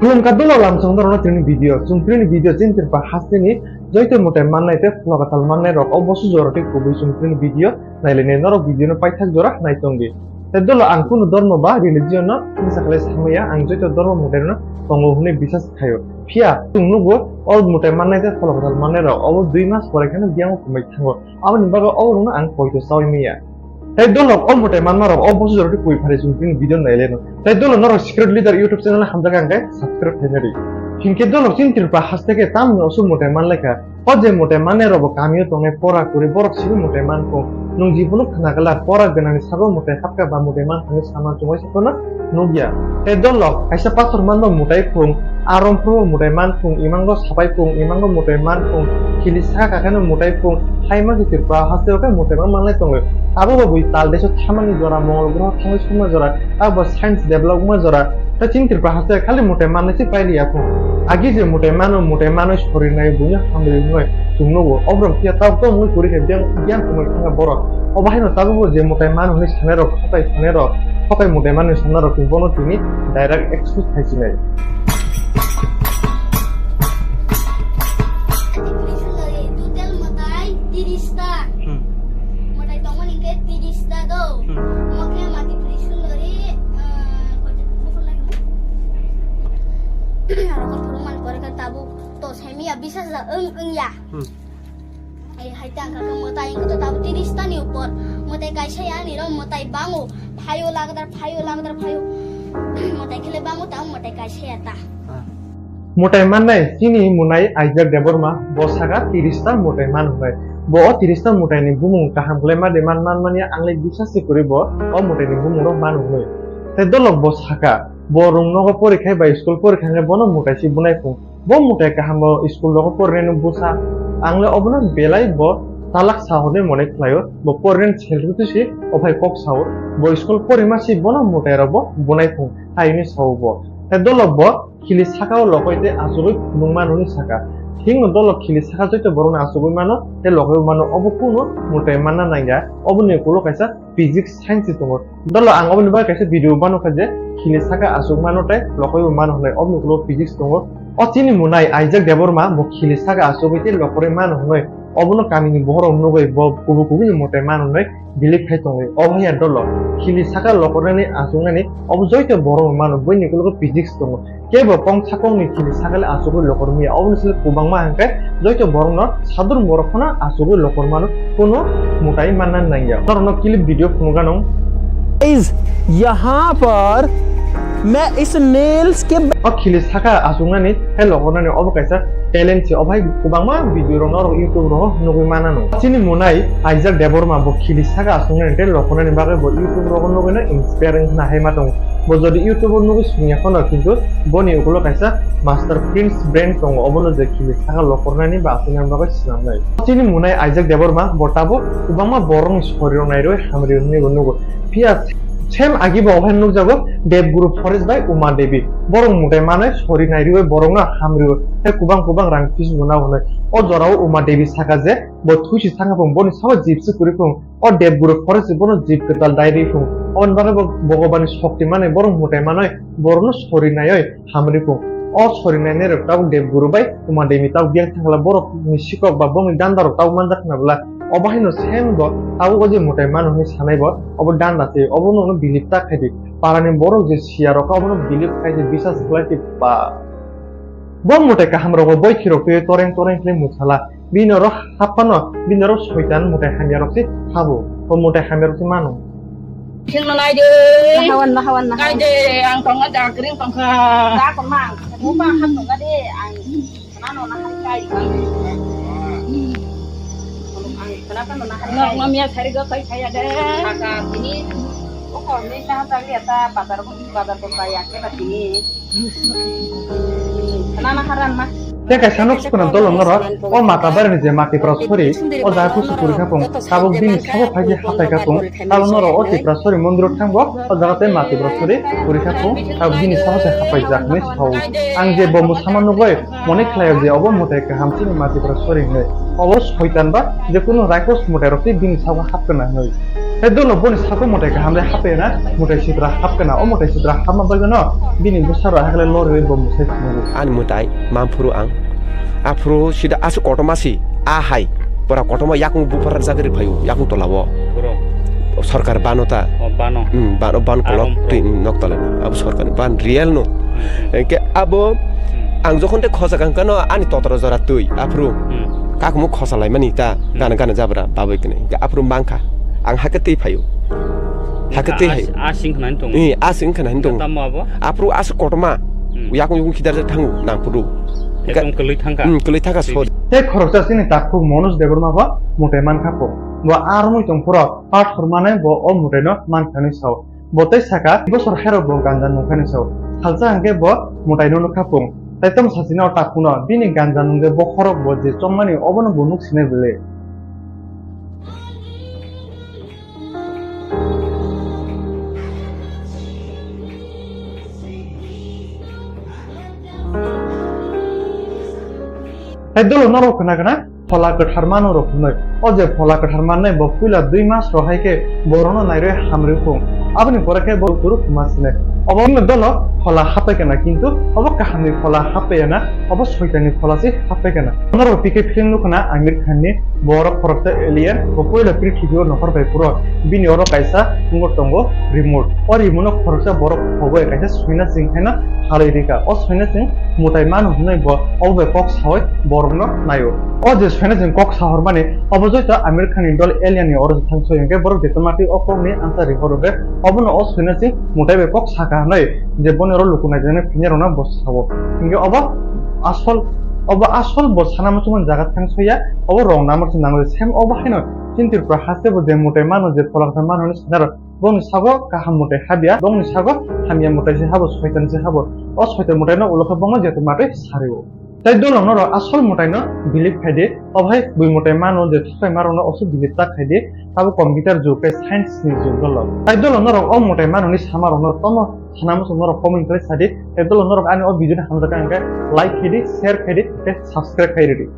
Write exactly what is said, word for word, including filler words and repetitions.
Khulumkha dolo lamsong norokno tini video. Chwng tini video chini Tripura hasteni joito mwtai mannai tei phola kwtal mannai rok o bosu jora tei kubui chwng tini video nailainai norok video no paithak jora nai tongdi. Tei dolo ang kunu dormo ba religion no misa khlai samaya, ang joito dormo mwtai no tongo hwnwi bisas khaio. Phiya chwng nugo o mwtai mannai tei phola kwtal mannai rok obo dui mas pore kheno biyang o kwmai thango. Aboni bagwi oborokno ang poito chaui manya. Tei dolok o mwtai manma rok o bosu jora tei koi phari chwng tini video nai leno. Tei dolo norok Secret Leader YouTube channel hamjak ang khe subscribe khaina di. Hinkhe dolok chini Tripura haste khe tamni osu mwtai manlai kha. O je mwtai manne rok bo kamio tongnai pora kuri borok sibo mwtai man kho. Nwng jibono khna glak pora gwnangni sago mwtai hapkha ba mwtai man thangwi sama chumai sakono nukya. Tei dolok kaisa pathor manbo mwtai phung, arom phuru mwtai man phung, imango sapai phung, imango mwtai man phung, khili saka kakano mwtai phung, hai ma khe Tripura haste o khe mwtai man manlai tongo. Abo bo bui tal deso thamani jora, mongol groho thangwi sukma jora, abo science develop wngma jora. Tei chini Tripura haste khali mwtai manwi se pailiya phung. Agi je mwtai mano, mwtai manwi sori nai buino hamri wngnai chwng nugo. Oborok phiya tabuk tabuk wngwi kwrwi khe biyang, biyang kwmwi thangkha borok. Obo haino tabukbo je mwtai mano hwnwi sanai rok, khokai sanai rok, khokai mwtai mano sanai rok bono tini direct expose khai sinai. Total mwtai tiris ta. Hmm. Mwtai tongmani hwnkhe tiris ta do. Hmm. Omo khe mati pri sundori, ah, koita buphur lai hwnwi. Aro buphur man pore khe tabuk to saimanya bisas da wng, wngya. Hmm. Ai, hai tang kha khe mwtai wngkhe to tabuk tiris ta ni upor. Mwtai kaisa ya ni ro mwtai bango. Phaio lagdar, phaio lagdar, phaio. Mwtai khele bango ta, mwtai kaisa ya ta. Ah. Mwtai mannai chini mwnai Isaac Debbarma, bo saka tiris ta mwtai man hwnwi. Bo o tiris ta mwtaini bumung kaham khlai ma de man, man manya ang le bisas se kwrwi bo o mwtaini bumung rok man hwnwi. Tei dolok bo saka, bo rung nogo pori khai bai school pori khai bono mwtai si bunai phung. Bo mwtai kaham bo school rogo porinai no bwsa. Ang le obono belai bo talak sa hwnwi mone khlaio. Bo porinai sel si ophai kok sao. Bo school porima si bono mwtai rok bo bunai phung. Hai hwnwi sao bo. Tei dolok bo khili saka o lokoi tei achugwi phunukma nini saka. Thikno dolo khili saka joto borokno achugwi mano tei lokoi mano, obo kunu mwtai manna nangya. Oboni ukulo kaisa physics science tongo. Dolo ang oboni bagwi kaisa video bano kha je khili saka achugmano tei lokoi bo mano hwnwi, oboni ukulo physics tongo. O chini mwnai Isaac Debbarma bo khili saka achugwi tei lokorwi mano hwnwi. Obono kamini bohrok nugwi bo kubui kubui ni mwtai mano hwnwi believe khai tongo. Obo ya dolo khili saka lokornani achuknani obo joto borok mano, buini ukulogo physics tongo. Kebo kong sakong ni khili sakale achugwi lokor maya. Oboni sile kwbangma hwnkhe joto borokno sadur borok phano achugwi lokor mano, kuno mwtai manna nangya. Norokno clip video phunukgano. Guys, yahan par main is nails ke O khili saka achuknani tei lokornani obo kaisa talent se. Obo hai kwbangma video rok norok YouTube rogo nugwi manano. Chini mwnai Isaac Debbarma bo khili saka achuknani tei lokornani bagwi bo YouTube rogo nugwino inspiring khna hai ma tongo. Bo jodi YouTube o nugwi sungya phano, kintu boni ukulo kaisa Master Prince brand tongo, obono je khili saka lokornani ba aswknani bagwi swnamnai. Chini mwnai Isaac Debbarma bo tabuk kwbangma borokni sorirok nairwi hamri hwnwi bo nugo. Phiya same agi bo ophai nukjago Devguru Forest bai Uma Devi. Borok mwtai manwi sori nairwi borokno hamriwi tei kwbang kwbang rang fees bo nao hwnwi. O jorao Uma Devi saka je bo thuisi thangkha phung, boni sabo jipsi kwrwi phung. O Devguru Forest bono jip kwtal dai rwi phung. Oboni bagwi bo Bhagabani shokti manwi borok mwtai manwi borokno sori naiwi hamri phung. O sori nainai rok tabuk Devguru bai Uma Devi tabuk biyang thangla borokni sikok ba bongni danda rok tabuk manjak khna bwla. Obo haino same bo tabuk o je mwtai mano hinwi sanai bo obo danda se, obo no believe ta khai di. Parani borok je siya rok obono believe khai di, bisas khlai di ba. Bo mwtai kaham rogo boithi rok twi toreng toreng khlai mwsala. Bini oro haphano, bini oro soitan mwtai hamya rok se habo. Bo mwtai hamya rok se mano. Sing no nai de. Nahawan, nahawan, nahawan. Nai de, ang tongna jakring tongkha. Ba ko mang, mo ba ham tongna de, ang sana no nahari kai. Ang sana ka no nahari kai. Ngam ya sari go kai kaya de. Aka tini, o ko ni na ta liya ta bazar ko, bazar ko kaya ke ba tini. Nana haran ma. Tei kaisa nuk sukuna dolo norok o mata barini je mati pura sori o jaga kusu puri khapung tabuk bini sabo phaikhe hatai khapung talo norok o tipra sori mondiro thangbo o jaga tei mati pura sori puri khapung tabuk bini sabo se hapai jak hinwi sao. Ang je bo mwsama nugwi mone khlaio je obo mwtai kaham chini mati pura sori hinwi obo soitan ba je kunu raikos mwtai rok tei bini sabo hapkana hinwi. Tei dolo boni sabo mwtai kaham le hapya na mwtai sitra hapkana o mwtai sitra hapma bagwi no bini bwsa rok hakle lorwi bo mwsai phunukgo. Ani mwtai manphuru ang. Aphuru sida aswk kotorma si, a hai. Pura kotorma yakung buphar jagwi rwphaio, yakung tolao. Bro. Sorkar bano ta. O, bano. Hmm, bano ban kolok Arom pro. Twi, hmm, nok tolani. Abo sorkar ban real no. Hmm, hmm. Engke abo Hmm. ang jokhon de khosa kang kano ani totoro jora twi, aphuru. Hmm. Kakmu khosa laimani ta, Hmm. gana gana jabra, baboi kene. Engke aphuru mangkha. Ang hake twi phaio. Hake twi A, hai. A sing khna hintung. Eh, a sing khna hintung. Tamo abo? Aphuru aswk kotorma. Hmm. Yakung yakung khidar thangu, nang phuru. Ekdom kwlwi thangkha. Hmm, kwlwi thangkha, sorry. Tei khoroksa chini takhuk Manoj Debbarma bo mwtai mankha po. Bo armui tong phuru pathor mane bo o mwtaino mankha hinwi sao. Bo tei saka, bosor hairok bo ganja nungkha hinwi sao. Salsa hwnkhe bo mwtaino nukha pung. Tei tamo sachino o takhukno bini ganja nungwi bokhorok bo je chongmani obono bo nuk sinai bwle. Hai dolo norok khna khna phola kwthar mano rok hwnwi. O je phola kwthar mannai bo puila dui mas rok hai khe borokno nairwi hamrwi phung. Aboni pore khe bo kuruk ma sine. Obo wngno dolo phola hapai kana kintu obo kahamni phola hapai na obo soitani phola se hapai kana. Norok P K film nukna Amir Khan ni borok khoroksa alien bo puila prithibi o nokhor bai phuru bini oro kaisa wngbo tongo remote. O remote no khoroksa borok khoboi kaisa suina ching khaino halwi rika. O suina ching mwtai mano hwnwi bo obo bai kok sawi borokno naio. O je suina ching kok sahormani obo joito Amir Khan ni dol alien ni oro thang soi hwnkhe borok jetomati o kok ni answer rihoro hwnkhe obono o suina ching mwtai bai kok saka hwnwi je boni oro luku naijaknai phinya rokno bo sao. Hwnkhe obo asol, obo asol bo sana muchungmani jaga thang soya, obo rong namar se nango. Same obo haino chini Tripura haste bo je mwtai mano, je pholaksa mano hinwi sinaro. Bongni sago kaham mwtai habya, bongni sago hamya mwtai se habo, soitan se habo. O soitan mwtaino ulo khe bongno jeto matwi sario. Tai dolong norok asol mwtaino believe khai di, obo hai bui mwtai mano je thwkhlai ma rokno oso believe ta khai di, abo computer jug tei science ni jug dolo. Tai dolong norok o mwtai manoni sama rokno tono sana muchung norok comment khlai sa di, tai dolong norok ani o video ni hamjakha hwnkhe like khai di, share khai di, tei subscribe khai ridi.